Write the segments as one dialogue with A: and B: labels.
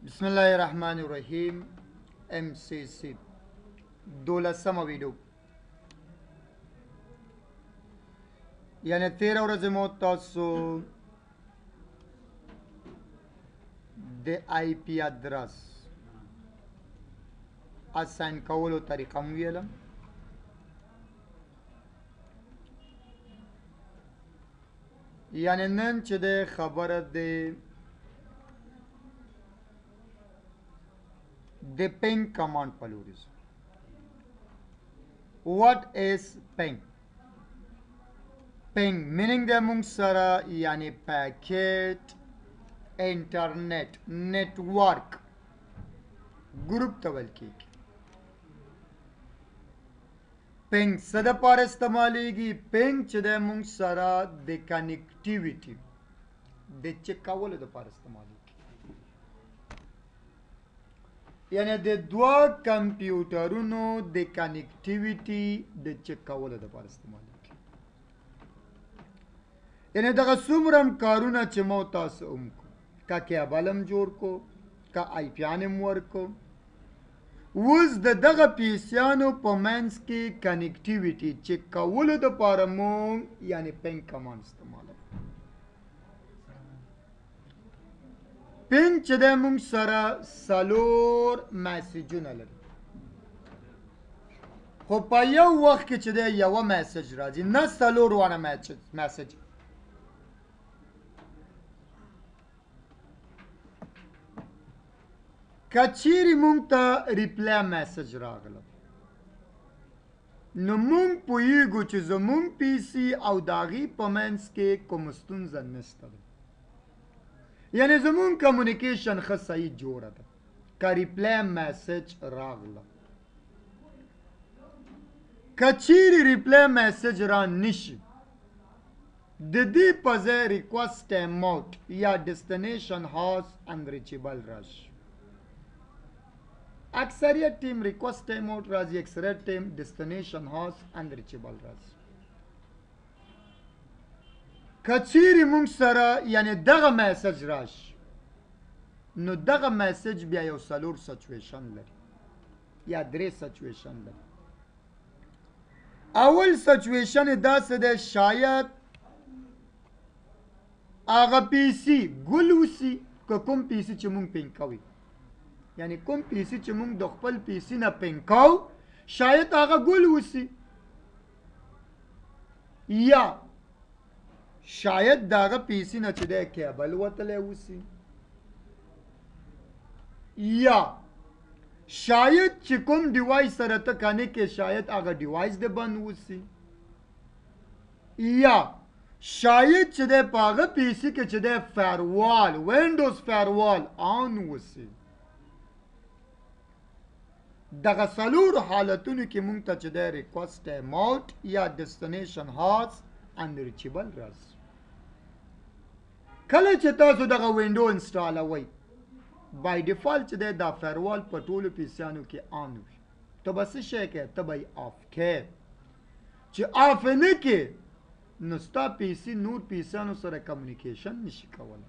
A: بسم الله الرحمن الرحیم ام سی سی دولسمه ویډیو. یعنی 13 ورځې مو تاسو د آی پی ادرس اساین کولو طریقه مو ویله. یعنی نن چې د خبره د د پینګ کمانډ په لوري ځو. What is ping? Ping meaning د موږ سره یعنی packet internet network group ته ویل کېږي. ping څه دپاره استعمالیږي؟ ping چې دی موږ سره د connectivity د چک کولو دپاره استعمالیږي. یعنی د دوه کمپیوټرونو د connectivity د چک کولو دپاره استعمالیږي. یعنی دغه څومره هم کارونه چې مو تاسو هم کو، که کیبل هم جوړ کو، که آی پیان هم ورکو، اوس د دغه پیسیانو په منځ کې connectivity چک کولو دپاره مونږ یعنی ping command استعمالوو. ping چې دی مونږ سره څلور میسجونه لري، خو په یو وخت کې چې دی یوه message راځي، نه څلور واړه message. که چیرې مونږ ته reply message راغله، نو مونږ پوهیږو چې زمونږ PC او د هغې په منځ کې کومه ستونزه نشته ده، یعنی زمونږ communication ښه صحیح جوړه ده. که reply message راغله، که چیرې reply message را نشي، د دې په ځای request timeout یا destination host unreachable راشي. اکثریت time request timeout راځي، اکثریت time destination host unreachable راځي. که چیرې مونږ سره یعنی دغه message راشي، نو دغه message بیا یو څلور situation لري یا درې situation لري. اول situation یې داسې دی، شاید هغه PC ګل اوسي، که کوم PC چې مونږ ping کوي، یعنی کوم PC چې مونږ د خپل PC نه ping کوو، شاید هغه ګل اوسي، یا شاید د هغه PC نه چې دی کیبل وتلی اوسي، یا شاید چې کوم device سره ته connect کې، شاید هغه device د بند اوسي، یا شاید چې دی په هغه PC کې چې دی firewall، Windows firewall on اوسي. دغه څلور حالتونو کې مونږ ته چې دی request timeout یا destination host unreachable راځي. کله چې تاسو دغه window انسټالوئ، by default چې دی دا firewall په ټولو پیسیانو کې on وي، ته به څه شی کوې؟ ته به یې off کوې. چې off یې نه کړې، نو ستا PC نور پیسیانو سره communication نشي کولی.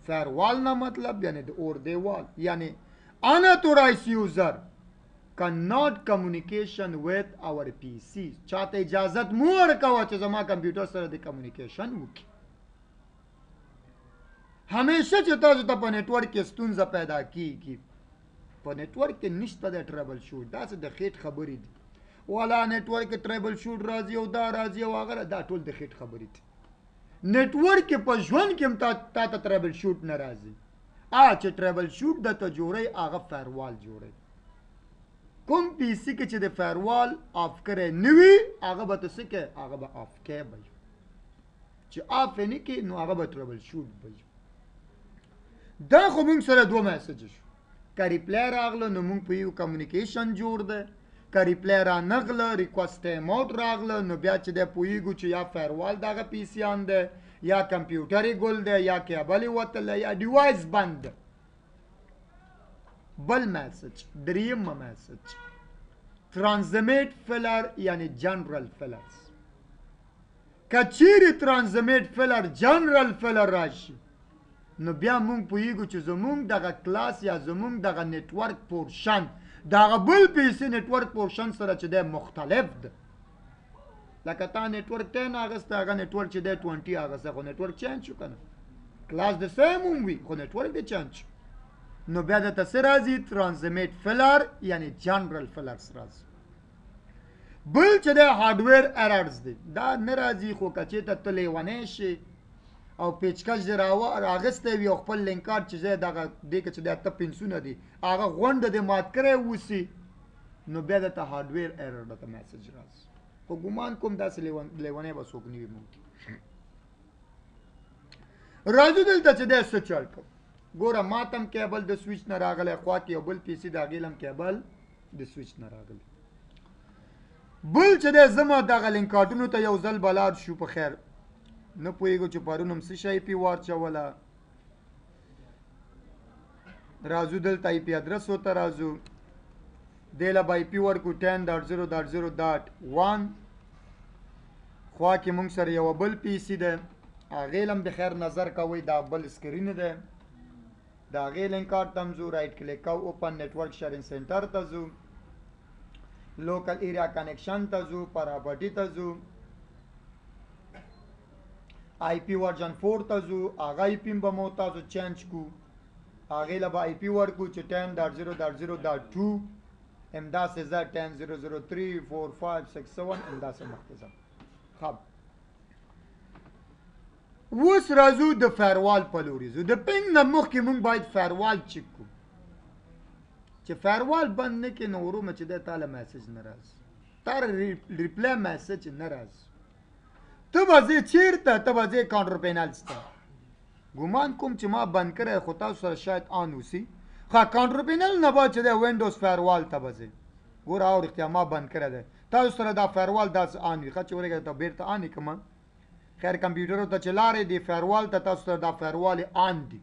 A: firewall نه مطلب یعنی د اور دیوال، یعنی unauthorized user cannot communication with our PC. چاته اجازت مو ورکوه چې زما کمپیوټر سره د communication وکړي. همیشه چې تاسو ته په network کې ستونزه پیدا کیږي، په network کې نشته د troubleshoot، داسې د خېټ خبرې دي، والا network کې troubleshoot راځي او دا راځي او هغه، دا ټول د خېټ خبرې دي. network کې په ژوند کې هم تا ته troubleshoot نه راځي. چې troubleshoot درته جوړوي هغه firewall جوړوي. کوم PC کې چې د firewall off کړی نه وي، هغه به ته څه کوې؟ هغه به off کوې به، چې off یې نه کړې نو هغه به troubleshoot به وي. دا خو موږ سره دوه message شو. که reply راغله نو موږ په یو communication جوړ دی، که reply را نغله request timeout راغله، نو بیا چې دی پوهېږو چې یا firewall دغه PC on دی، یا کمپیوټر یې ګل دی، یا کیبل یې وتلی، یا device بند دی. بل message، دریم message، transmit failure یعنی general failures. که چیرې transmit failure general failure راشي، نو بیا مونږ پوهیږو چې زمونږ دغه کلاس یا زمونږ دغه network portion دغه بل PC network portion سره چې دی مختلف ده. لکه تا network 10 اخیسته، هغه network چې دی 20 اخیسته، خو network change شو که نه؟ کلاس د same هم وي خو network دی change شو. نو بیا درته څه راځي؟ transmit failure یعنی general failures راځي. بل چې دی hardware errors دی، دا نه راځي خو که چېرته ته لیونی شې او پیچکش دې راغستی وي او خپل link card چې دی دغه دې کې چې دی اته پنسونه دي هغه غونډه دې مات کړی اوسي، نو بیا درته hardware error درته message راځي. خو ګمان کوم داسې لیونی به څوک نه وي مونږ کې. راځو دلته چې دی څه چل کوم. ګوره ما ته هم cable د سویچ نه راغلی، خوا کې یو بل PC د هغې له هم cable د سویچ نه راغلی. بل چې دی زما دغه link card ونو ته یو ځل به لاړ شو په خیر. نه پوهېږو چې پرون هم څه شی IP واچوله. راځو دلته IP address ورته راځو، دې له به IP ورکړو 10.0.0.1. خوا کې مونږ سره یوه بل PC ده، هغې له هم د خیر نظر کوئ، دا بل screen دی. د هغې link card ته هم ځو، right click کوو، open network sharing center ته ځو، local area connection ته ځو، property ته ځو، IP version 4 ته ځو، هغه IP به مو تاسو change کو، هغې له به IP ورکړو چې 10.0.0.2، همداسې ځه 10.0.0.3 4 5 6 7 همداسې مخکې ځه. ښه اوس راځو د firewall په لوري ځو. د ping نه مخکې مونږ باید firewall check کړو، چې firewall بند نه کړې نو ورومه چې دی تا له message نه راځي، تا reply message نه راځي. ته به ځې چېرته؟ ته به ځې control panels ته. ګمان کوم چې ما بند کړی خو تاسو سره شاید on اوسي. ښه control panel نه بعد چې دی Windows firewall ته به ځې. ګوره او رښتیا ما بند کړی دی، تاسو سره دا firewall داسې on وي. ښه چې ورېږه ته بېرته on یې کړم. خیر کمپیوټرو ته چې لارې دی firewall ته، تاسو سره دا firewall on دی.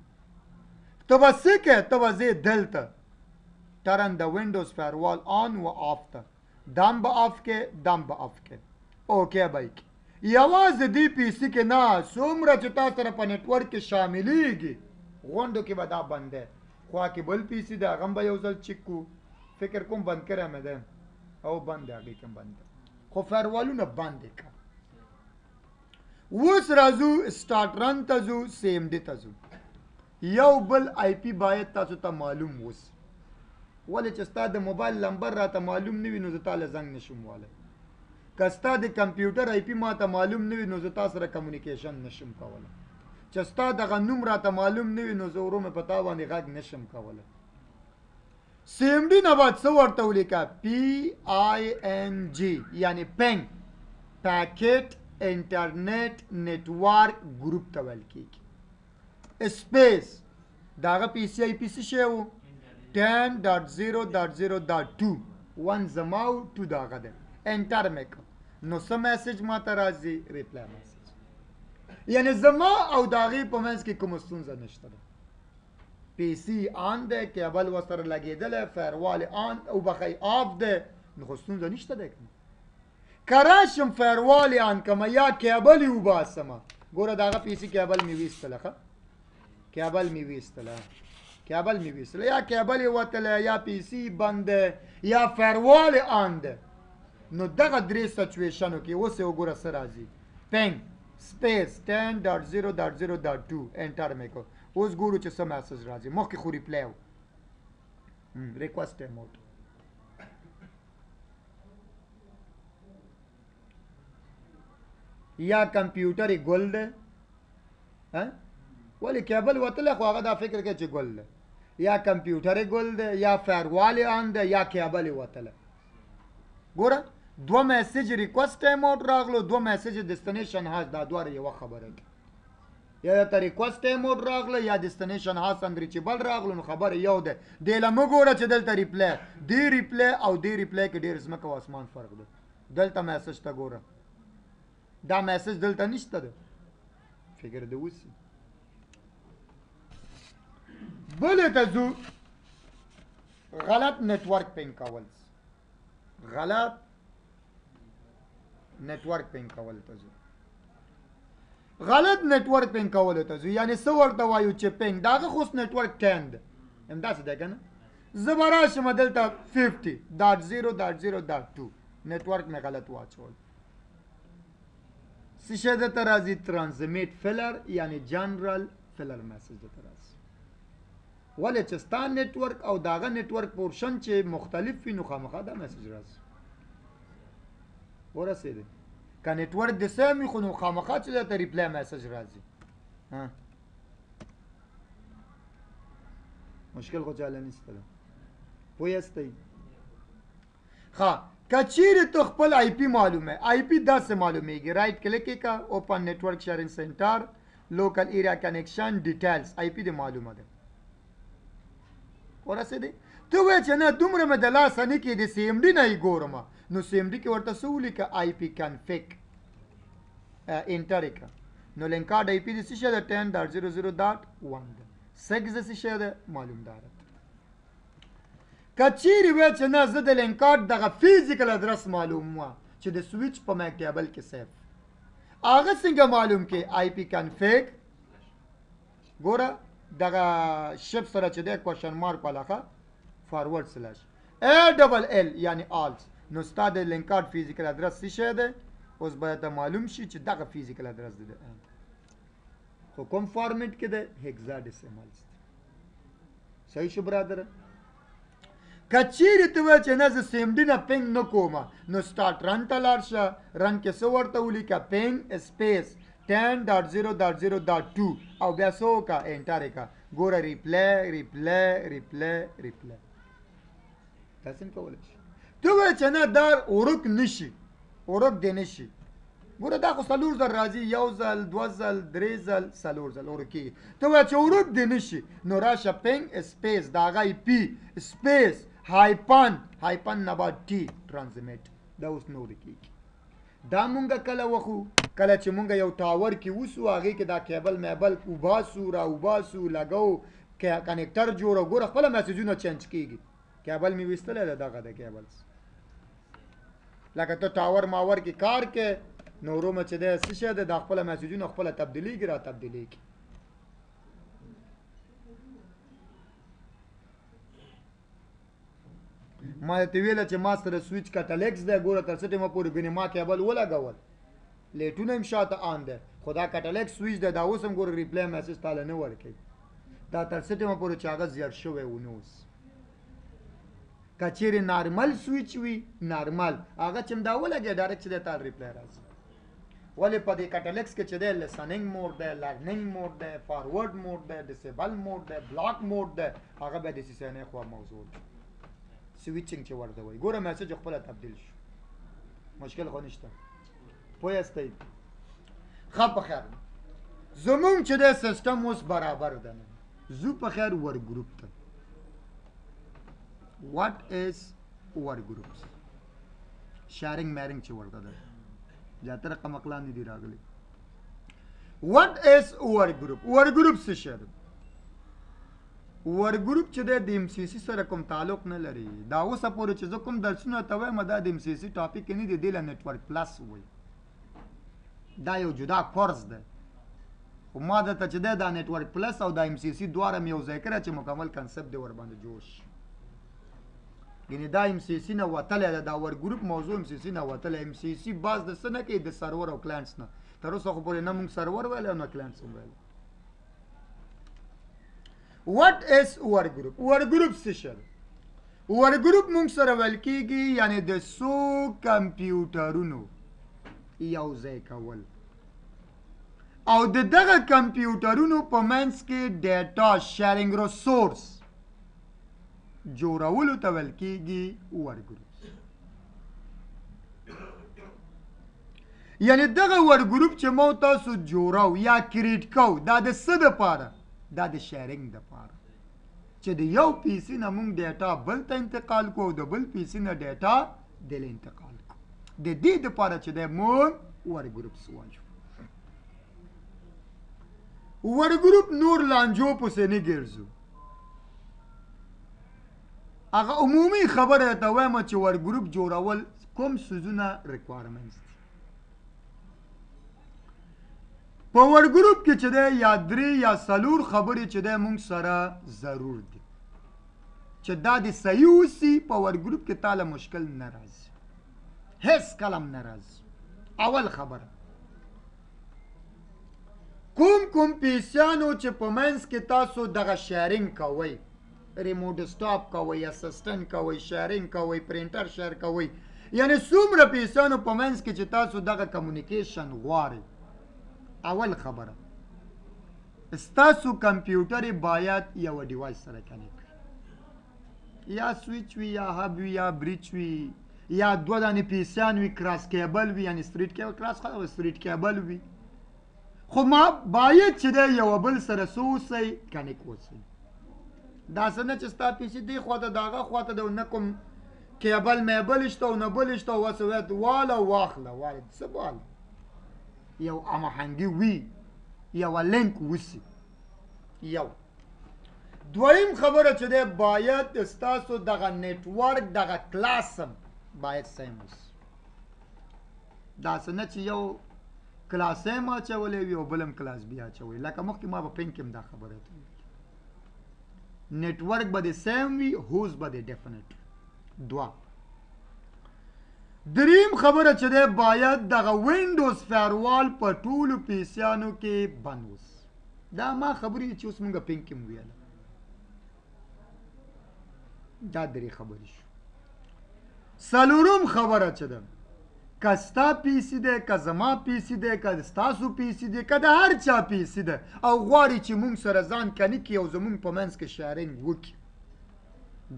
A: ته به څه کوې؟ ته به ځې دلته turn the Windows firewall on و off ته، دام به off کې، دام به off کې، okay به یې کړې. یوازې دې PC کې نه، څومره چې تا سره په network کې شاملېږي غونډو کې به دا بند دی. خوا کې بل PC دی، هغه هم به یو ځل check کړو. فکر کوم بند کړی مې دی او بند دی، هغې کې هم بند دی، خو firewall ونه بند یې کړه. اوس راځو start run ته ځو، CMD ته ځو. یو بل IP باید تاسو ته معلوم اوسي، ولې چې ستا د موبایل لمبر راته معلوم نه وي نو زه تا له زنګ نشم والی. که ستا د کمپیوټر IP ما ته معلوم نه وي نو زه تا سره communication نشم کولی. چې ستا دغه نوم راته معلوم نه وي نو زه ورو مې په تا باندې غږ نشم کولی. CMD نه بعد څه ورته ولیکه؟ PING یعنی ping، packet internet network group ته ویل کېږي. space د هغه PC IP څه شی و؟ 10.0.0.2، 1 زما و 2 د هغه دی. enter مې کړ نو څه message ما ته راځي؟ reply message. یعنی زما او د هغې په منځ کې کومه ستونزه نشته ده. PC on دی، cable ورسره لګېدلی، firewall on او بخښئ off دی، نو خو ستونزه نشته دی. که راشم firewall یې on کړم یا cable یې وباسم، ګوره د هغه PC cable مې ویستله، ښه cable مې ویستله، cable مې ویستله، یا cable یې وتلی یا PC بند دی یا firewall یې on دی. نو دغه درې situation و کې اوس یې وګوره څه راځي. ping space 10.0.0.2 enter مې کړ. اوس ګورو چې څه message راځي. مخکې خو reply و، request timeout. یا کمپیوټر یې ګل دی، ولې cable وتلی خو هغه دا فکر کوي چې ګل دی، یا کمپیوټر یې ګل دی یا firewall یې on دی یا cable یې وتلی. ګوره دوه message request timeout راغلو، دوه message destination host، دا دواړه یوه خبره ده. یا درته request timeout راغله یا destination host unreachable راغلو، نو خبره یو ده. دې له مه ګوره چې دلته reply، دې reply او دې reply کې ډېر ځمکه او اسمان فرق دی. دلته message ته ګوره، دا message دلته نشته ده، فکر دې وسي. بلې ته ځو، غلط network ping کول، غلط network ping کول ته ځو. غلط network ping کولو ته ځو، یعنې څه ورته وایو چې ping د هغه خو اوس network 10 دی، همداسې دی که نه؟ زه به راشم دلته 50.0.0.2 network مې غلط واچول. څه شی درته راځي؟ transmit failure، یعنې general failure message درته راځي. ولې چې ستا network او د هغه network portion چې مختلف وي نو خامخا دا message راځي. ورسېدې؟ که network د same وي خو نو خامخا چې درته reply message راځي. ها مشکل خو چاله نشته ده، پوه یاستئ؟ ښه، که چیرې ته خپل IP معلومه، IP داسې معلومیږي، right click یې که، open network sharing center، local area connection details، IP دې معلومه ده. ورسېدې؟ ته وایې چې نه دومره مې د لاسه نه کېدې، CMD نه یې ګورم، نو CMD کې ورته څه ولیکه؟ IP config، enter یې که، نو link card IP دې څه شی ده؟ 10.00.1 ده، سکس د څه شی ده؟ معلوم داره. که چیرې وایې چې نه زه د link card دغه physical address معلوم وه چې د سویچ په MAC table کې save، هغه څنګه معلوم کې؟ IP config، ګوره دغه shift سره چې دی question mark والا، ښه forward slash A double L یعنی all، نو ستا د link card physical address څه شی دی؟ اوس به درته معلوم شي چې دغه physical address دی، خو کوم format کې دی؟ hexadecimal. صحیح شو برادره؟ که چیرې ته وایې چې نه زه CMD نه ping نه کوم، نو start run ته لاړ شه، run کې څه ورته ولیکه؟ ping space 10.0.0.2 او بیا څه وکړه؟ enter یې کړه، ګوره reply reply reply reply. داسې هم کولی شي. ته وایې چې نه دا ورک نه شي، ورک دې نه شي، ګوره دا خو څلور ځل راځي، یو ځل، دوه ځل، درې ځل، څلور ځل ورک کېږي. ته وایې چې ورک دې نه شي، نو راشه ping space د هغه IP space hyphen، hyphen نه بعد T transmit، دا اوس نه ورکېږي. دا مونږ کله وخو؟ کله چې مونږ یو tower کې وسو، هغې کې دا cable میبل وباسو، را وباسو، لګو، connector جوړو، ګوره خپله message ونه change کېږي. کیبل مې ویستلی دی، دغه دی cables. لکه ته tower ماور کې کار کې، نو ورومه چې دی څه شی دی، دا خپله message ونه خپله تبدیلیږي را تبدیلیږي. ما ته ویله چې ما سره switch Catalex دی، ګوره تر څه ټیمه پورې ګنې ما کیبل ولګول، لیټونه هم شاته on دی، خو دا Catalex switch دی، دا اوس هم ګوره reply message تاله نه ورکوي، دا تر څه ټیمه پورې چې هغه زیات شوی و نه اوس. که چیرې normal switch وي، normal هغه چې هم دا ولګوي direct چې دی تاله reply راځي. ولې په دې Catalex کې چې دی listening mode دی، learning mode دی، forward mode دی، disable mode دی، block mode دی، هغه بیا د CCNA خوا موضوع دی. switching چې ورته وایي، ګوره message خپله تبدیل شو، مشکل خو نشته، پوه یاستئ؟ ښه په خیر، زمونږ چې دی سیستم اوس برابر دی، ځو په خیر workgroup ته. What is workgroups؟ sharing میرینګ چې ورته ده، زیاتره قمقلان دي راغلي. What is workgroup؟ Workgroup څه شی دی؟ workgroup چې دی د MCC سره کوم تعلق نه لري. دا اوسه پورې چې زه کوم درسونه ته وایم دا د MCC topic نه دی، دې له Network Plus وایي، دا یو جدا course دی. خو ما درته چې دی دا Network Plus او دا MCC دواړه مې یو ځای کړی چې مکمل concept دی ورباندې جوړ شي. یعنې دا MCC نه وتلی دی، دا workgroup موضوع MCC نه وتلی. MCC باز د څه نه کوي؟ د سرور او clients نه. تر اوسه خو پورې نه موږ سرور ویلی او نه clients هم ویلی. What is workgroup؟ Workgroup څه شی دی؟ Workgroup موږ سره ویل کېږي یعنې د څو کمپیوټرونو یو ځای کول او د دغه کمپیوټرونو په منځ کې data sharing resource جوړولو ته ویل کېږي workgroup. یعنې دغه workgroup چې مو تاسو جوړو یا create کوو، دا د څه دپاره؟ دا د sharing دپاره، چې د یو PC نه مونږ data بل ته انتقال کوو او د بل PC نه data دل انتقال کوو. د دې دپاره چې دی مونږ workgroups وایو. Workgroup نور لانجو پسې نه ګرځو، هغه عمومي خبره درته وایم چې workgroup جوړول کوم څیزونه requirements دي. په workgroup کې چې دی یا درې یا څلور خبرې چې دی مونږ سره ضرور دي چې دا دې صحیح اوسي، په workgroup کې تاله مشکل نه راځي، هیڅ کله هم نه راځي. اول خبره، کوم کوم پیسیانو چې په منځ کې تاسو دغه sharing کوئ، remote desktop کوئ، assistant کوئ، sharing کوئ، printer share کوئ، یعنی څومره پیسانو په منځ کې چې تاسو دغه communication غواړئ، اول خبره ستاسو کمپیوټر باید یو device سره connect وي، یا سویچ وي، یا hub وي، یا bridge وي، یا دوه دانې پیسان وي، cross cable وي، یعنی straight cable، cross خو straight cable وي، خو ما باید چې دی یو بل سره څه اوسئ، connect اوسئ. داسې نه چې ستا پیسې دې خواته د هغه خواته دی، نه کوم کیبل میبل شته او نه بل شته، او هسې وایه واله واخله، واله څه واله، یو هماهنګي وي، یوه لینک وسي. یو دویم خبره چې دی باید ستاسو دغه network دغه کلاس هم باید same اوسي. داسې نه چې یو class M اچولی وي او بل هم class B اچولی، لکه مخکې ما په ping کې هم دا خبره ته وویل، network به دې same وي، host به دې definite. دوه دریم خبره چې دی باید دغه Windows firewall په ټولو پیسیانو کې بند اوسي. دا ما خبرې چې اوس مونږ ping کې هم ویله، دا درې خبرې شو. څلورم خبره چې ده، که ستا پیسې دی، که زما پیسې دی، که ستاسو پیسې دی، که د هر چا پیسې ده او غواړي چې مونږ سره ځان connect کړي او زمونږ په منځ کې sharing وکړي،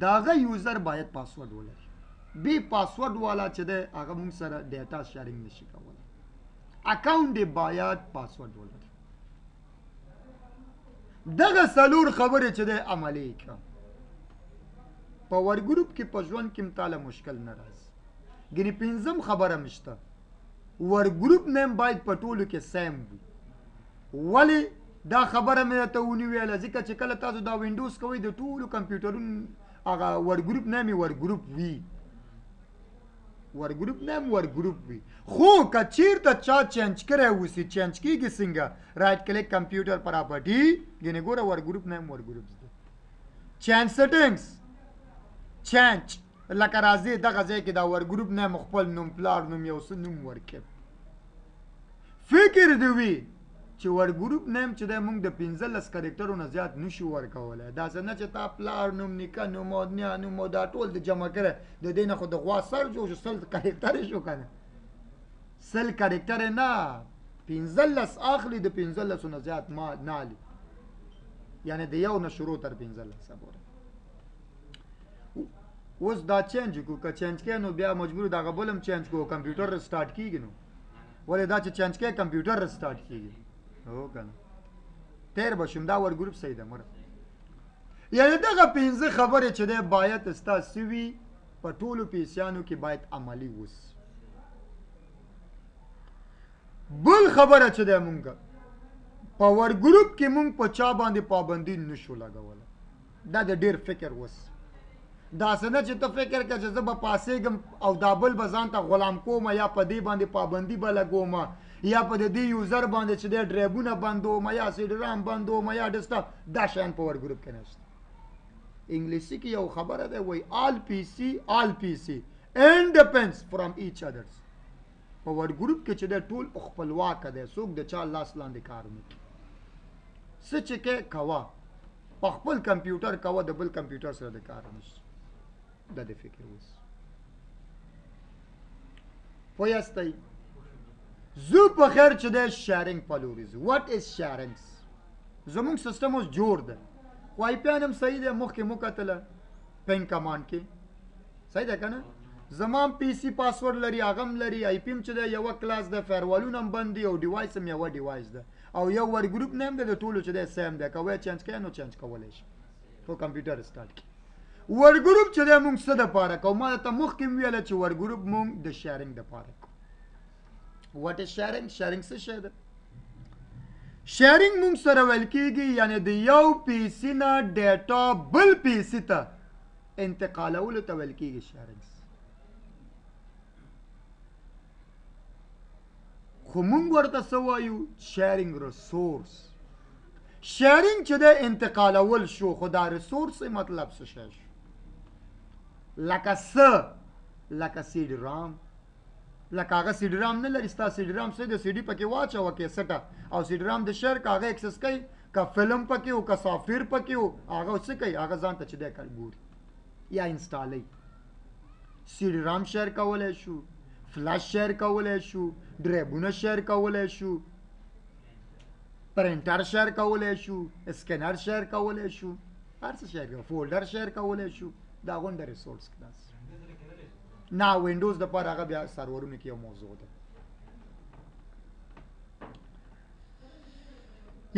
A: د هغه user باید پاسورډ ولري. بې پاسورډ والا چې دی هغه مونږ سره data sharing نشي کولی. account یې باید پاسورډ ولري. دغه څلور خبرې چې دی عملي کړه، په workgroup کې په ژوند کې هم تاله مشکل نه راځي. ګنې پنځم خبره مشته، workgroup name باید په ټولو کې same وي. ولې دا خبره مې درته ونی ویله؟ ځکه چې کله تاسو دا Windows کوئ د ټولو کمپیوټرونو هغه workgroup name یې workgroup وي، workgroup name workgroup وي. خو که چیرته چا change کړی اوسي، change کېږي څنګه؟ right click computer property، ګنې ګوره workgroup name workgroup دی، change settings، change لکه راځي دغه ځای کې دا workgroup name خپل نوم، پلار نوم، یو څه نوم ورکړي. فکر دې وي چې workgroup name چې دی موږ د 15 character و نه زیات نشو ورکولی. داسې نه چې تا پلار نوم، نیکه نوم او نیا نوم او دا ټول د جمع کړی، د دې نه خو د غوا سر جوړ شو، 100 character شو که نه، 100 character نه، 15 اخلي، د 15 نه زیات ما نه اخلي، یعنې د یو نه شروع تر 15 پورې. اوس دا change کو، که change کې نو بیا مجبور دغه بل هم change کو، کمپیوټر restart کیږي. نو ولې دا چې change کې کمپیوټر restart کیږي؟ هو که نه، تیر به شم. دا workgroup صحیح ده مره. یعنې دغه 5 خبرې چې دی باید ستا څه وي په ټولو پیسیانو کې باید عملي اوسي. بل خبره چې دی مونږ په workgroup کې مونږ په چا باندې پابندي نشو لګولی، دا د ډېر فکر اوس. داسې نه چې ته فکر کړه چې زه به پاڅېږم او دا بل به ځان ته غلام کومه، یا په دې باندې پابندي به لګومه، یا په دې user باندې چې دی drive ونه بندومه، یا CD-ROM بندومه، یا desktop، دا شیان په workgroup کې نشته. انګلیسي کې یو خبره ده، وایي all PC، all PC independence from each others. په workgroup کې چې دی ټول خپلواکه دی، څوک د چا لاس لاندې کار نه کوي. څه چې کې کوه په خپل کمپیوټر کوه، د بل کمپیوټر سره د کار نشته. دا د فکر اوس پوه یاستئ؟ زه په خیر چې دی sharing په لوري ځو. what is sharing؟ زموږ سیستم اوس جوړ دی، خو IP هم صحیح دی، مخکې مو کتله ping command کې صحیح ده که نه؟ زما هم PC password لري، هغه هم لري، IP هم چې دی یوه کلاس ده، firewall ونه هم بند دي، او device هم یوه device ده، او یو workgroup name دی، د ټولو چې دی same دی. که وایې change کوې نو change کولی شي، خو کمپیوټر start کړي. workgroup چې دی مونږ څه دپاره کوو؟ ما درته مخکې هم ویله چې workgroup مونږ د sharing دپاره کوو. what is sharing؟ sharing څه شی ده؟ sharing مونږ سره ویل کېږي یعنې د یو PC نه data بل PC ته انتقالولو ته ویل کېږي sharing. خو مونږ ورته څه وایو؟ شیرینګ ریسورس. شیرینګ چې د انتقالول شو، خو دا ریسورس مطلب څه شی شو؟ لکه څه؟ لکه سی ډي رام. لکه هغه سی ډي رام نه لري، ستا سی ډي رام څه دی؟ سی ډي پکې واچوه کیسټه او سی ډي رام د شیر که هغه اکسس کوي، که فلم پکې و که سافټویر پکې و، هغه څه کوي؟ هغه ځان ته چې دی ګوري یا انسټالوي. سی ډي رام شیر کولی شو، فلش شیر کولی شو، ډرایبونه شیر کولی شو، پرنټر شیر کولی شو، اسکینر شیر کولی شو، هر څه شیر کولی، فولډر شیر کولی شو. دا غونډه ریسورس کلاس نه وینډوز د پاره هغه بیا سرورونو کې یو موضوع ده.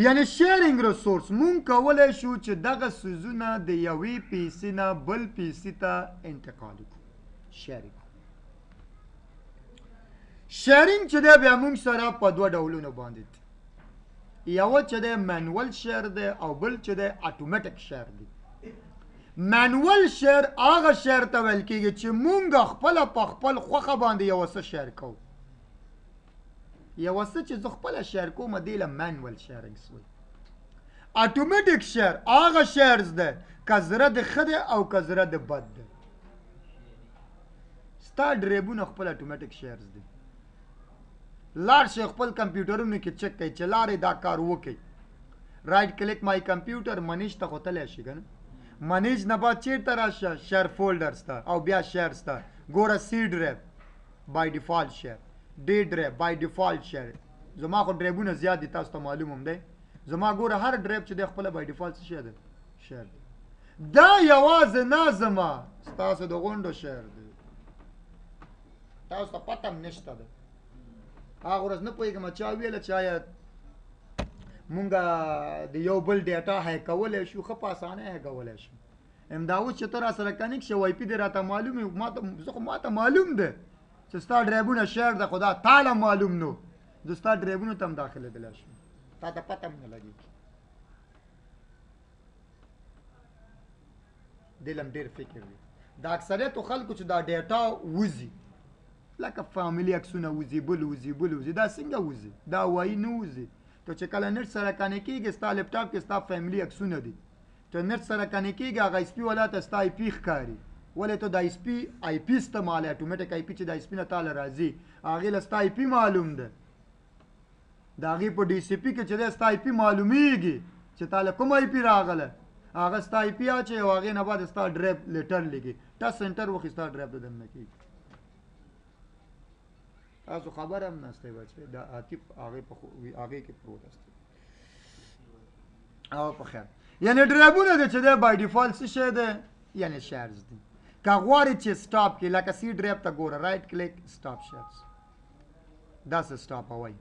A: یعنی شیرینګ ریسورس مونږ کولی شو چې دغه څیزونه د یوې پیسې نه بل پیسې ته انتقال کړو، شیر کړو. شیرینګ چې دی بیا مونږ سره په دوه ډولونو باندې دی. یو چې دی مانوال شیر دی او بل چې دی اتوماتیک شیر دی. مانوال شیر هغه شیر ته ویل کېږي چې مونږ خپله په خپل خوښه باندې یو څه شیر کوو. یو څه چې زه خپله شیر کوم دې له مانوال شیرینګ سوی. اتوماتیک شیر هغه شیرز دی که زړه د ښه دی او که زړه د بد دی. ستا ډریبونه خپل اتوماتیک شیرز دی. لاړ شئ خپل کمپیوټرونو کې چک کړئ چې لارې دا کار وکړئ. رایټ کلیک مای کمپیوټر منیج ته خو تللی شي که نه؟ منیج نه بعد چېرته راشه؟ شیر فولډرز ته او بیا شیرز ته. ګوره سی ډرایو بای ډیفالټ شیر، ډي ډرایو بای ډیفالټ شیر. زما خو ډرایبونه زیات دي، تاسو ته معلوم هم دی. زما ګوره هر ډرایو چې دی خپله بای ډیفالټ څه شی دی؟ شیر دی. دا یوازې نه زما، ستاسو د غونډو شیر دی، تاسو ته پته هم نشته ده. هغه ورځ نه پوهېږم چا ویله چې آیا مونږ د یو بل ډیټا هیک کولی شو؟ ښه په اسانۍ هیک کولی شو. همدا اوس چې ته را سره کنیکټ شې، آی پي دې راته معلوم وي. زه خو ماته معلوم دی چې ستا ډرایبونه شیر ده، خو دا تاله معلوم نو زه ستا ډرایبونو ته هم داخلېدلی شم، تا ته پته هم نه لګېږي. دې له هم ډېر فکر وي. د اکثریتو خلکو چې دا ډیټا وځي، لکه فامیلي عکسونه وځي، بل وځي، بل وځي، دا څنګه وځي؟ دا وایي نه وځي. ته چې کله نت سره کنیکټ کېږي، ستا لپټاپ کې ستا فامیلي عکسونه دي، ته نت سره کنیکټ کېږي، هغه ایس پي والا ته ستا آی پي ښکاري. ولې ته د ایس پي آی پي استعمالوې؟ اتوماتیک آی پي چې د ایس پي نه تاله راځي، هغې له ستا آی پي معلوم ده. د هغې په ډي سي پي کې چې دی ستا آی پي معلومیږي چې تا له کوم آی پي راغله، هغه ستا آی پي اچوي او هغې نه بعد ستا ډرایو لیټر لیږي، ټس سینټر وخي ستا ډرایو ته دننه کېږي. تاسو خبر هم نشئ بچي، دا عاطف هغې په هغې کې پروت استئ. او په خیر، یعنی ډرایبونه دی چې دی بای ډیفالټ څه شی دی؟ یعنی شیرز دی. که غواړې چې سټاپ کړي، لکه سی ډرایو ته ګوره، رایټ کلیک سټاپ شیرز، داسې سټاپوئ.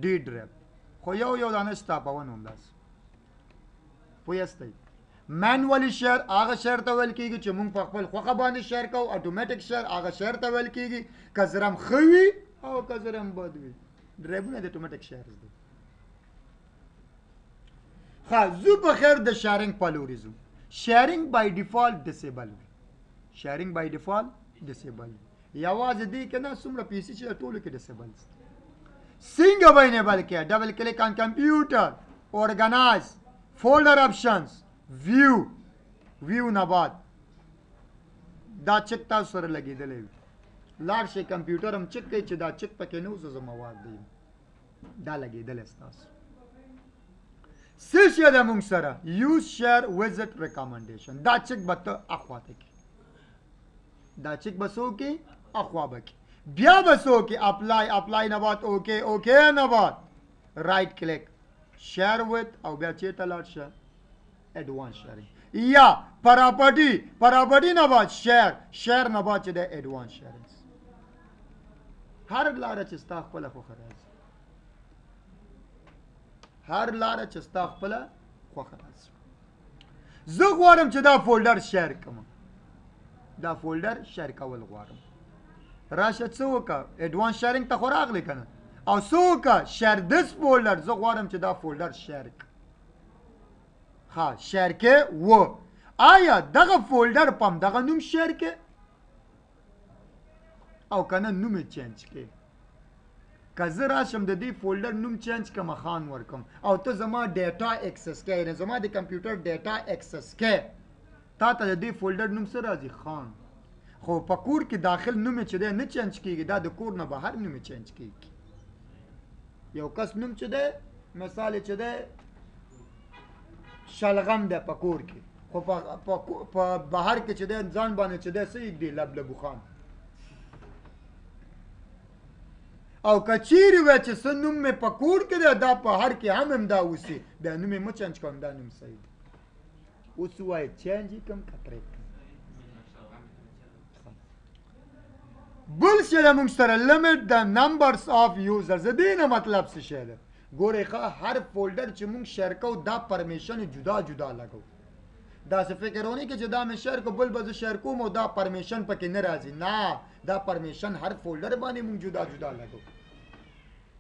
A: ډي ډرایو خو یو یو دانه سټاپوه نو همداسې پوه یاستئ. مانوالي شیر هغه شیر ته ویل کېږي چې مونږ په خپل خوښه باندې شیر کوو. اتوماتیک شیر هغه شیر ته ویل کېږي که زرم ښه وي او که زرم بد وي. ډرایبونه د اتوماتیک شیرز دي. ښه، ځو په خیر د شیرینګ په لوري ځو. شیرینګ بای ډیفالټ ډیسیبل وي. شیرینګ بای ډیفالټ ډیسیبل وي. یوازې دې کې نه، څومره پیسې چې ټولو کې ډیسیبل دي. څنګه به انیبل کړې؟ ډبل کلیک آن کمپیوټر، اورګنایز، فولډر اپشنز، ویو، ویو نه بعد دا چک تاسو سره لګېدلی وي. لاړ شئ کمپیوټر هم چک کړئ چې دا چک پکې نه اوسه، زما وار دی، دا لګېدلی ستاسو. څه شی ده مونږ سره؟ یوز شیر وزټ ریکمنډیشن. دا چک به ته اخوا ته کړې، دا چک به څه وکړې؟ اخوا به کړې. بیا به څه وکړې؟ اپلای، اپلای نه بعد اوکې، اوکې نه بعد رایټ کلیک شیر ویت او بیا چېرته لاړ شه؟ ایډوانس شیرینګ یا پراپرټي، پراپرټي نه بعد شیر، شیر نه بعد چې دی ایډوانس شیرینګ. هر لاره چې ستا خپله خوښه راځي، هر لاره چې ستا خپله خوښه راځي. زه غواړم چې دا فولډر شیر کړم، دا فولډر شیر کول غواړم. راشه څه وکړه؟ ایډوانس شیرینګ ته خو راغلې که نه؟ او څه وکړه؟ شیر دس فولډر. زه غواړم چې دا فولډر شیر کړم. ښه، شیر کې و. آیا دغه فولډر په همدغه نوم شیر کې او که نه نوم یې چینج کې؟ که زه راشم د دې folder نوم change کړم، خان ورکم، او ته زما data access کوې، یعنې زما د کمپیوټر data access کوې، تا ته د دې folder نوم څه راځي؟ خان. خو په کور کې داخل نوم یې چې دی نه change کېږي، دا د کور نه بهر نوم یې change کېږي. یو کس نوم چې دی، مثال یې چې دی شلغم دی په کور کې، خو په بهر کې چې دی ځان باندې چې دی څه ږدي؟ لبلبو خان. او که چیرې وای چې څه نوم مې په کور کې دی، دا په هر کې هم همدا اوسي، بیا نوم یې مه change کوم، دا نوم صحیح دی. اوس ووایه change یې کړم که پرېږدم؟ بل شی له موږ سره limit the numbers of users. د دې نه مطلب څه شی دی؟ ګورئ ښه، هر folder چې موږ share کوو دا permission جدا جدا لګوو. داسې فکر ونه کړي چې دا مې share کړو بل به زه share کوم او دا permission پکې نه راځي. نه، دا permission هر folder باندې موږ جدا جدا لګوو.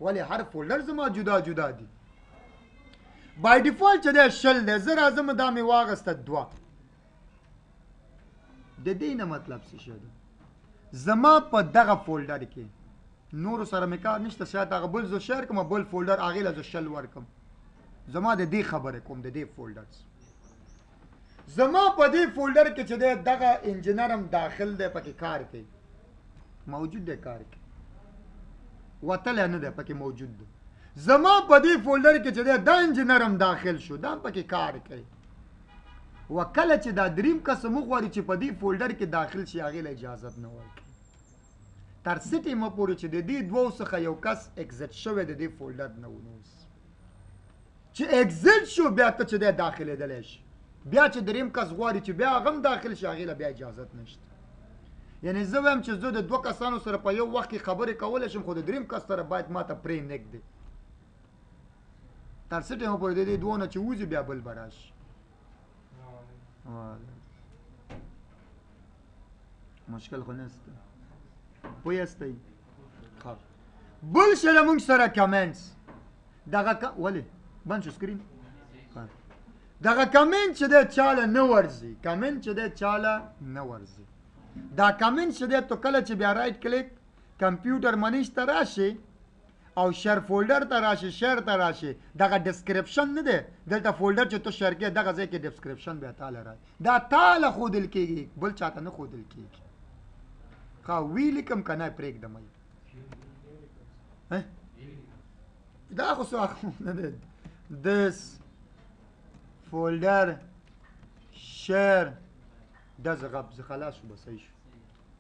A: ولې هر folder زما جدا جدا دي. by default چې دی 20 دی، زه راځم دا مې واغسته 2. د دې نه مطلب څه شی دی؟ زما په دغه folder کې نورو سره مې کار نشته، شاید هغه بل زه share کړم، بل folder هغې له زه 20 ورکړم. زما د دې خبرې کوم، د دې folders. زما په دې folder کې چې دی دغه انجینر هم داخل دی، پکې کار کوي، موجود دی، کار کوي، وتلی نه دی، پکې موجود دی. زما په دې folder کې چې دی دا انجینر هم داخل شو، دا هم پکې کار کوي. و کله چې دا دریم کس هم وغواړي چې په دې folder کې داخل شي، هغې له اجازت نه ورکوي تر څه ټیمه پورې چې د دې دوو څخه یو کس exit شوی د دې folder نه ونه اوسي. چې exit شو بیا ته چې دی داخلېدلی شي، بیا چې دریم کس غواړي چې بیا هغه هم داخل شي، هغې له بیا اجازت نشته. یعنې زه وایم چې زه د دوه کسانو سره په یو وخت کې خبرې کولی شم، خو د دریم کس سره باید ما ته پرې نه ږدي تر څه ټیمه پورې د دې دوو نه چې وځي بیا بل به راشي. مشکل خو نشته، پوه یاستئ؟ ښه. بل شی له موږ سره comments دغه ولې بند شو screen؟ دغه comment چې دی چاله نه ورځي، comment چې دی چاله نه ورځي. دا comment چې دی ته کله چې بیا right click computer manage ته راشي او share folder ته راشي، share ته راشي، دغه description نه دی دلته folder چې ته share کې دغه ځای کې description بیا تاله راځي، دا تاله ښودل کېږي، بل چاته نه ښودل کېږي. ښه وی لیکم که نه پرېږدم یې؟ دا خو څه نه دی. This folder share دا زه غب زه خلاص شو، بس صحیح شو،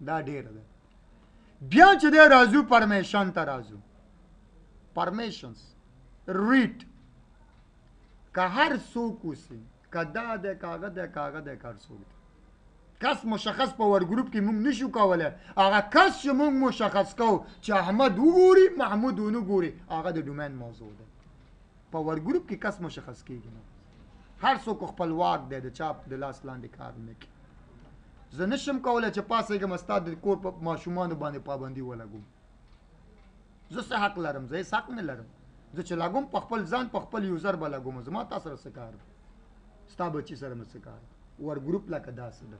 A: دا ډېره ده. بیا چې دی راځو permission ته راځو. permissions read که هر څوک اوسي، که دا دی که هغه دی که هغه دی که هر څوک دی، کس مشخص په workgroup کې موږ نشو کولی. هغه کس چې موږ مشخص کوو چې احمد وګوري محمود ونه ګوري، هغه د domain موضوع ده. په workgroup کې کس مشخص کېږي نه، هر څوک خپل واک دی، د چا د لاس لاندې کار نه کوي. زه نشم کولی چې پاڅېږم ستا د کور په ماشومانو باندې پابندي ولګوم. زه څه حق لرم؟ زه هېڅ حق نه لرم. زه چې لګوم په خپل ځان په خپل user به لګوم، زما تا سره څه کار دی، ستا بچي سره مې څه کار دی. workgroup لکه داسې ده.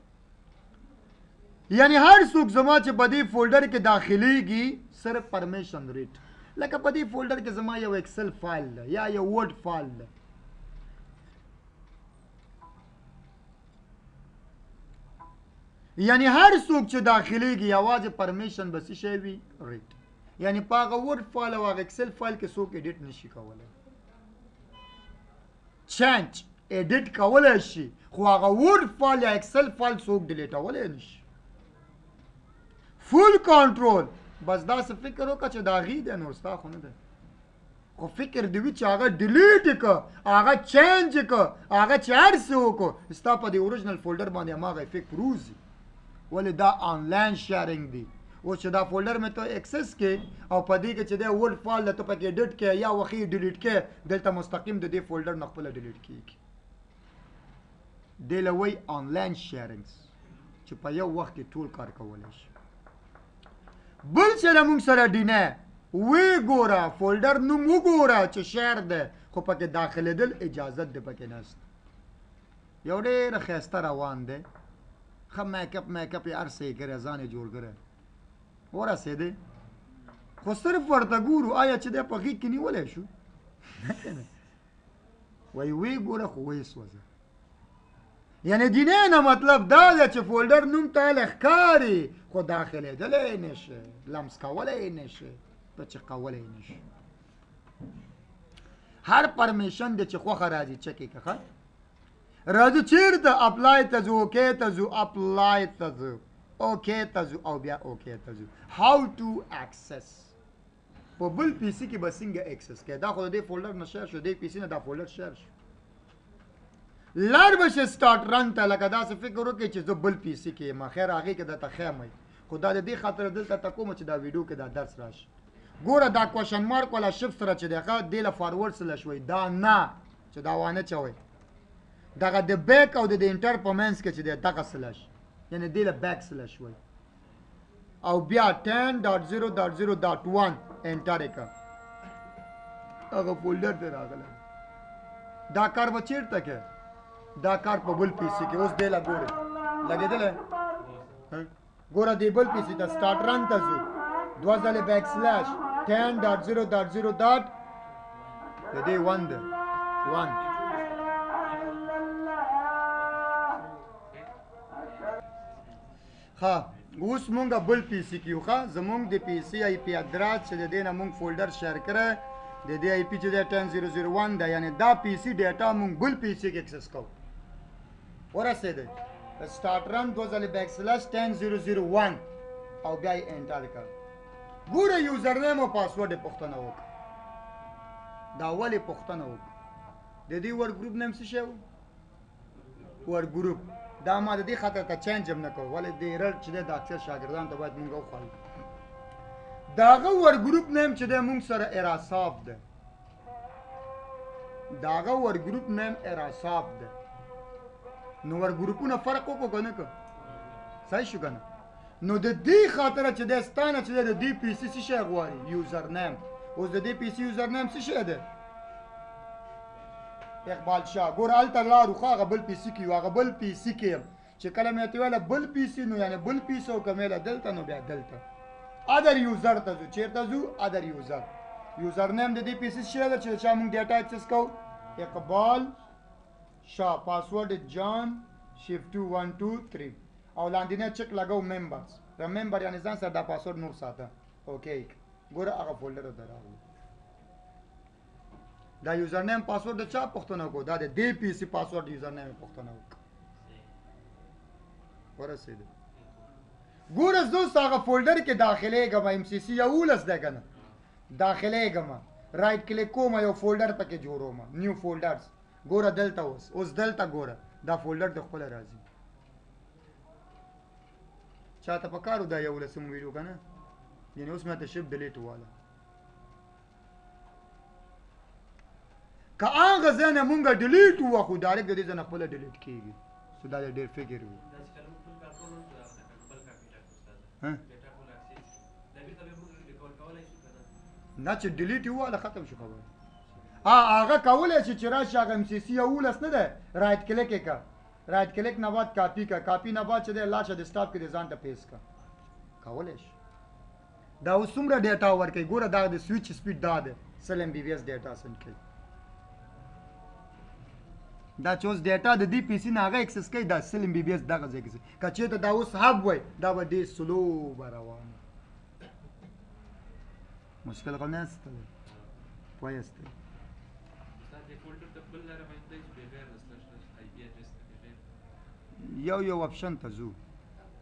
A: یعنی هر څوک زما چې په دې folder کې داخليږي صرف permission read. لکه په دې folder کې زما یو Excel file ده یا یو Word file ده، یعنی هر څوک چې داخليږي یوازې permission به څه شی وي؟ read. یعنی په هغه Word file او هغه Excel file کې څوک edit نشي کولی، change edit کولی شي، خو هغه Word file یا Excel file څوک delete کولی نشي. full control. بس داسې فکر وکړه چې دا هغې دی، نور ستا خو نه دی. خو فکر دې وي چې هغه delete کړه، هغه change کړه، هغه چې هر څه وکړو، ستا په دې original folder باندې هماغه effect روزي. ولې دا online sharing دی. اوس چې دا folder مې ته access کې او په دې کې چې دی Word file دی ته پکې edit کې یا وخی delete کې، دلته مستقیم د دې folder نه خپله delete کېږي. دې له وایي online sharings چې په یو وخت کې ټول کار کولی شي. بل چې له موږ سره deny وی ګوره، folder نوم وګوره چې share دی، خو پکې داخلېدل اجازت دی پکې نشته. یو ډېر ښایسته روان دی، ښه makeup یې هر څه یې کړی، ځان یې جوړ کړی، ورسېدی. خو صرف ورته ګورو، آیا چې دی په غېږ کې نیولی شو؟ نه که نه، وایي ویې ګوره خو ویې سوځه. یعنې دینی نه مطلب دا دی چې فولډر نوم ته هلې ښکاري خو داخلېدلی نه شي، لمس کولی نه شي، په چې کولی نه شي. هر permission دی چې خوښه راځي چک یې که راځو چېرته apply ته ځو، okay ته ځو، apply ته ځو، okay ته ځو او بیا okay ته ځو. how to access په بل PC کې به څنګه access کوې؟ دا خو د دې folder نه share شو، دې PC نه دا folder share شو. لاړ به شې start run ته، لکه داسې فکر وکړې چې زه بل PC کې یم، خیر هغې کې درته ښیم وایي، خو دا د دې خاطره دلته ته کوم چې دا ویډیو کې دا درس راشي. ګوره دا question mark والا shift سره چې دی ښه دې له forward slash وایي، دا نه چې دا وانه چوي، دغه د back او د enter په منځ کې چې دی دغه slash، یعنې دې له back slash وایي، او بیا 10.0.0.1 enter یې کړه، هغه folder ته راغلی. دا کار به چېرته کوې؟ دا کار په بل PC کې. اوس دې له ګورې لګېدلی، ګوره دې بل PC ته start run ته ځو، دوه ځلې back slash 10.0.0. د دې 1 دی، 1. ښه اوس مونږ بل PC کې یو. ښه زمونږ د PC IP address چې د دې نه مونږ folder share کړی، د دې IP چې دی 10.0.0.1 دی، یعنې دا PC data مونږ بل PC کې access کوو. ورسېدی start run دوه ځلې back slash 10.0.0.1 او بیا یې enter کړ. ګوره username او پاسورډ یې پوښتنه وکړه. دا ولې پوښتنه وکړه؟ د دې workgroup name څه شی و؟ workgroup. دا ما د دې خاطر ته change هم نه کوو، ولې د error چې دی د اکثر شاګردانو ته باید مونږ وښایو. د هغه workgroup name چې دی مونږ سره اراساف دی، د هغه workgroup name اراساف دی. نو workgroup ونه فرق وکړو که نه که؟ صحیح شو که نه؟ نو د دې خاطره چې دی ستا نه چې دی د دې PC څه شی غواړي؟ username. اوس د دې PC username څه شی دی؟ اقبال شاه. ګوره هلته لاړو، ښه هغه بل PC کې یو، هغه بل PC کې یم چې کله مې ورته وویله بل PC، نو یعنې بل PC او که مې ویله دلته نو بیا دلته other user ته ځو. چېرته ځو؟ other user. username د دې PC څه شی دی چې چا مونږ data access کوو؟ اقبال شاه. پاسورډ جان shift 2 1 2 3 او لاندینی چک لګو members، remember یعنې ځان سره دا پاسورډ نور ساته. okay ګوره هغه folder ته راغلو. دا username password د چا پوښتنه وکړو؟ دا د دې PC password username پوښتنه وکړو. ورسېده. ګوره زه اوس هغه folder کې داخلېږم، MCC 11 دی که نه، داخلېږم، right click کوم، یو folder پکې جوړوم، new folders. ګوره دلته اوس، اوس دلته ګوره دا folder د خپله راځي. چاته په کار و دا 11 ویډیو که نه، یعنې اوس مې ته shift delete وواله. که هغه ځای نه مونږ delete ووهو direct د دې ځای نه خپله delete کېږي. څه دا ډېر فکر وي. نه چې delete یې وواله ختم شو خبره. هغه کولی شي چې راشي هغه MCC 11 نه دی، right click یې کړه، right click نه بعد کاپي کړه، کاپي نه بعد چې دی لاړ شه desktop کې دې ځان ته paste کړه. کولی شي. دا اوس څومره data ورکوي؟ ګوره دا د switch speed دا دی، 100 MBPS data send کوي. دا چې اوس data د دې PC نه هغه access کوي، دا 100 MBPS دغه ځای کې. که چېرته دا اوس hub وای دا به ډېر slow به روان. مشکل خو نه شته دی، پوه یاستئ؟ یو یو option ته ځو.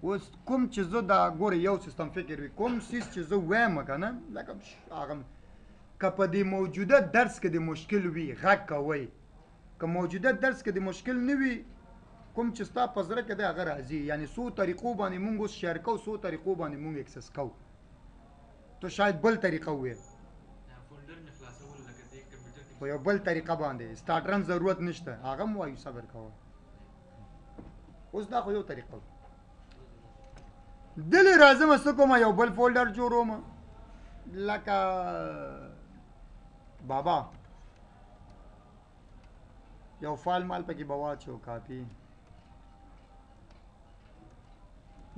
A: اوس کوم چې زه دا ګوره یو سیستم فکر وي، کوم څیز چې زه وایم که نه، لکه هغه که په دې موجوده درس کې د مشکل وي غږ کوئ، که موجوده درس کې د مشکل نه وي، کوم چې ستا په زړه کې دی هغه راځي. یعنې څو طریقو باندې مونږ اوس share کوو، څو طریقو باندې مونږ access کوو. ته شاید بل طریقه ووایې، خو یو بل طریقه باندې start run ضرورت نشته، هغه هم وایو صبر کوه. اوس دا خو یو طریقه وه. دلې راځم څه کوم، یو بل folder جوړوم لکه بابا یو فایل مال پکې به واچو، کاپي.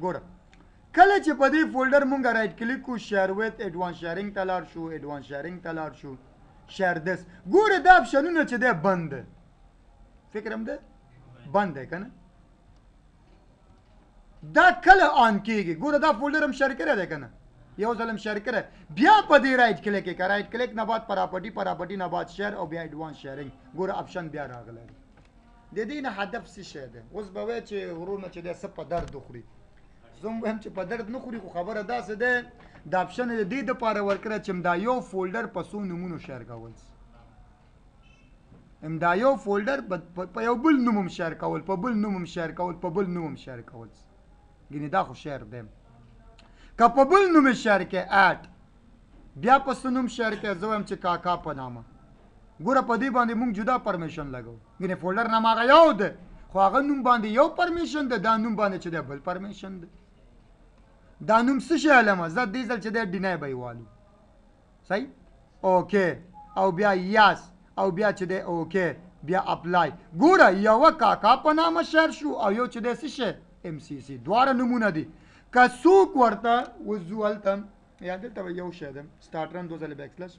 A: ګوره کله چې په دې folder مونږ right click کو، share with advance sharing ته لاړ شو، advance sharing ته لاړ شو، share this، ګوره دا option ونه چې دی بند دی، فکر هم دی بند دی که نه؟ دا کله on کیږي؟ ګوره دا folder هم share کړی دی که نه؟ یو ځل هم share کړی، بیا په دې right click یې که، right click نه بعد property، property نه بعد share او بیا advance sharing، ګوره option بیا راغلی دی. د دې نه هدف څه شی دی؟ اوس به وایې چې ورونه چې دی څه په درد وخوري، زه هم وایم چې په درد نه خوري، خو خبره داسې ده دا option د دې دپاره ورکړی چې دا یو folder په څو نومونو share کول سي، همدا یو folder په یو بل نوم هم share کول، په بل نوم هم share کول، په بل نوم هم share کول سي. ګینې دا خو share دی، که په بل نوم یې share کې add، بیا په څه نوم share کې؟ زه وایم چې کاکا په نامه. ګوره په دې باندې مونږ جدا permission لګو، ګینې folder نام هغه یو دی، خو هغه نوم باندې یو permission دی، دا نوم باندې چې دی بل permission دی. دا نوم څه شی علمه؟ زه دې ځل چې دی deny به یې والو، صحیح؟ okay، او بیا yes، او بیا چې دی okay، بیا apply. ګوره یوه کاکا په نامه share شو او یو چې دی څه شی MCC، دواړه نومونه دي. که څوک ورته اوس ځو هلته یا دلته به یو شی دی، start run دوه ځلې back slash،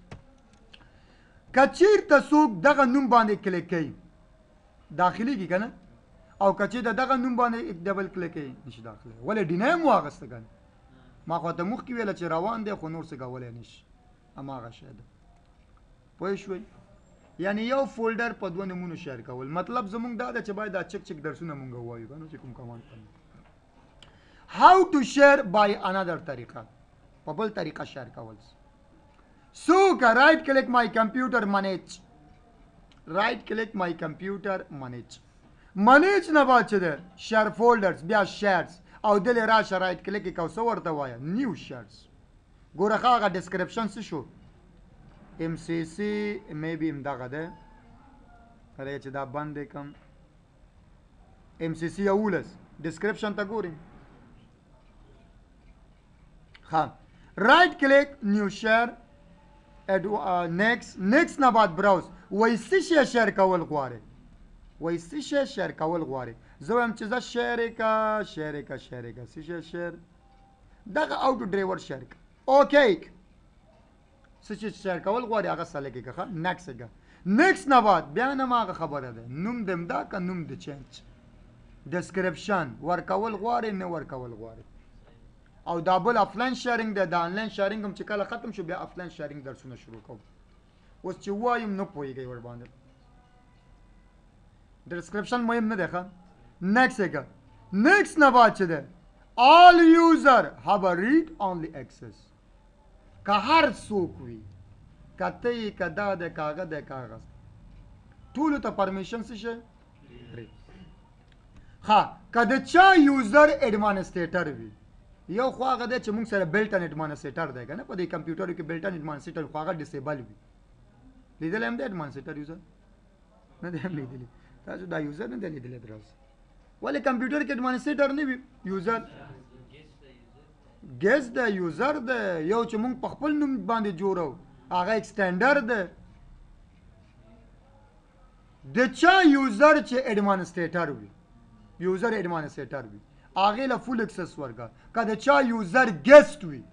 A: که چیرته څوک دغه نوم باندې کلیک کوي داخليږي که نه؟ او که چیرته دغه نوم باندې double click کوي نشي داخلي، ولې deny هم واغسته که نه؟ ما خو ته مخکې ویله چې روان دی خو نور څه کولی نشي، هماغه شی دی. پوه شوئ؟ یعنی یو folder په دوه نومونو share کول، مطلب زمونږ دا ده چې باید دا چک چک درسونه مونږ ووایو که نه، چې کوم command کوي. How to share by another طریقه، په بل طریقه share کول. څوک right click my computer manage، right click my computer manage، manage نه بعد چې ده share folders، بیا shares، او دلې راشه right click یې کو، څه ورته وایه؟ new shares. ګوره ښه هغه description څه شو؟ MCC maybe همدغه دی، کله چې دا بند یې کړم MCC 11 description ته ګوري. ښه right click new share add next، next نه بعد browse، وایي څه شی share کول غواړې؟ وایي څه شی share کول غواړې؟ زه وایم چې زه share یې که، share یې که، share یې که، څه شی share؟ دغه auto driver share که، okay، څه چې share کول غواړي هغه select یې که. ښه next یې که، next نه بعد بیا نه هغه خبره ده، نوم دې همدا که نوم دې change، description ورکول غواړي نه ورکول غواړي. او دا بل offline sharing دی، دا online sharing هم چې کله ختم شو بیا offline sharing درسونه شروع کوم. اوس چې وایم نه پوهېږئ ورباندې، description مهم نه دی. ښه next یې که، next نه بعد چې دی all user have a read only access، که هر څوک وي، که ته یې که دا دی که هغه دی که هغه، ټولو ته permission څه شی؟ read. ښه که د چا user administrator وي، یو خو هغه دی چې موږ سره built-in administrator دی که نه، په دې کمپیوټرو کې built-in administrator، خو هغه disable وي. لیدلی هم دی administrator user؟ نه دی هم لیدلی تاسو دا user نه دی لیدلی تر اوسه؟ ولې کمپیوټر کې administrator نه وي؟ user guest دی، user دی، یو چې موږ په خپل نوم باندې جوړو هغه extender دی. د چا user چې administrator وي، user administrator وي، هغې له full access ورکړه. که د چا user guest وي،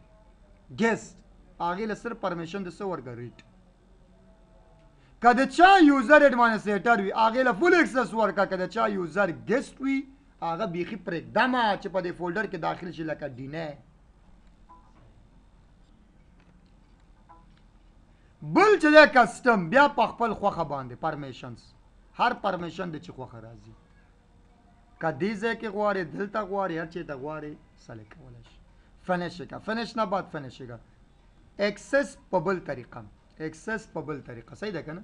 A: guest، هغې له صرف permission د څه ورکړه؟ read. که د چا user administrator وي هغې له full access ورکړه. که د چا user guest وي هغه بیخي پرېږده ما چې په دې folder کې داخل شي لکه deny. بل چې دی custom، بیا په خپل خوښه باندې permissions، هر permission دی چې خوښه راځي، که دې ځای کې غواړې دلته غواړې هر چېرته غواړې select کولی شي. finish یې کړه، finish نه بعد finish یې کړه. access په بل طریقه، access په بل طریقه، صحیح ده که نه؟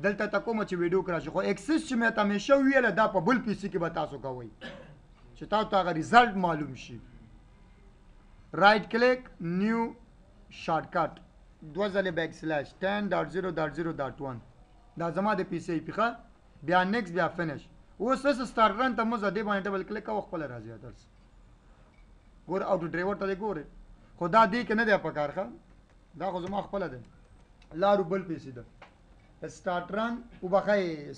A: دلته ته کومه چې ویډیو کې راشي، خو access چې مې ته همیشه ویله دا په بل PC کې به تاسو کوئ چې تاسو ته هغه result معلوم شي. right click new shortcut، دوه ځلې back slash 10.0.0.1، دا زما د PC IP. ښه بیا next، بیا finish. اوس اوس start run ته مه ځه، دې باندې double click کوه خپله راځي درس. ګوره auto driver ته دې ګورې، خو دا دې کې نه دی په کار. ښه دا خو زما خپله دی، لارو بل PC ده. start run وبخښئ،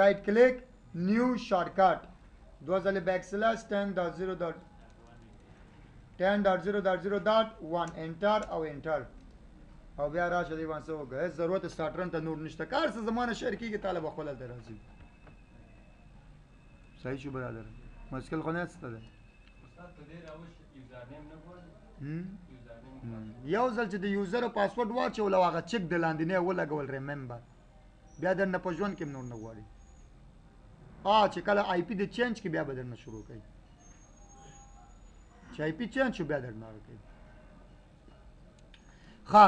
A: right click new shortcut، دوه ځلې back slash 10.0. 10.0.0.1 enter او enter او بیا راشه دی باندې څه وکړه. هېڅ ضرورت سټارټرن ته نور نشته، کار څه زمانه share کېږي، طالب خپل هلته راځي. صحیح شو برادر، مشکل خو نه څه دی.
B: استاد په دې راوش user name نه غواړي؟ user name.
A: یو ځل چې د user password واچول او هغه چک د لاندې نه ولګول، remember، بیا درنه په ژوند کې هم نور نه غواړي. چې کله IP د change کې بیا به درنه شروع کوي، چې IP change شو بیا درنه هغه کوي. ښه،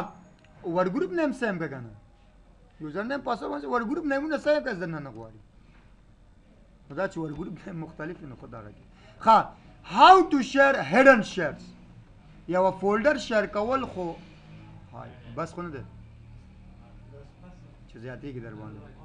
A: workgroup name same که که نه؟ user name password باندې workgroup name ونه same که درنه نه غواړي. نو دا چې workgroup name مختلف وي نو خو دغه کې. ښه، how to share hidden shares. یوه folder share کول خو های بس خو نه دی چې زیاتېږي در باندې.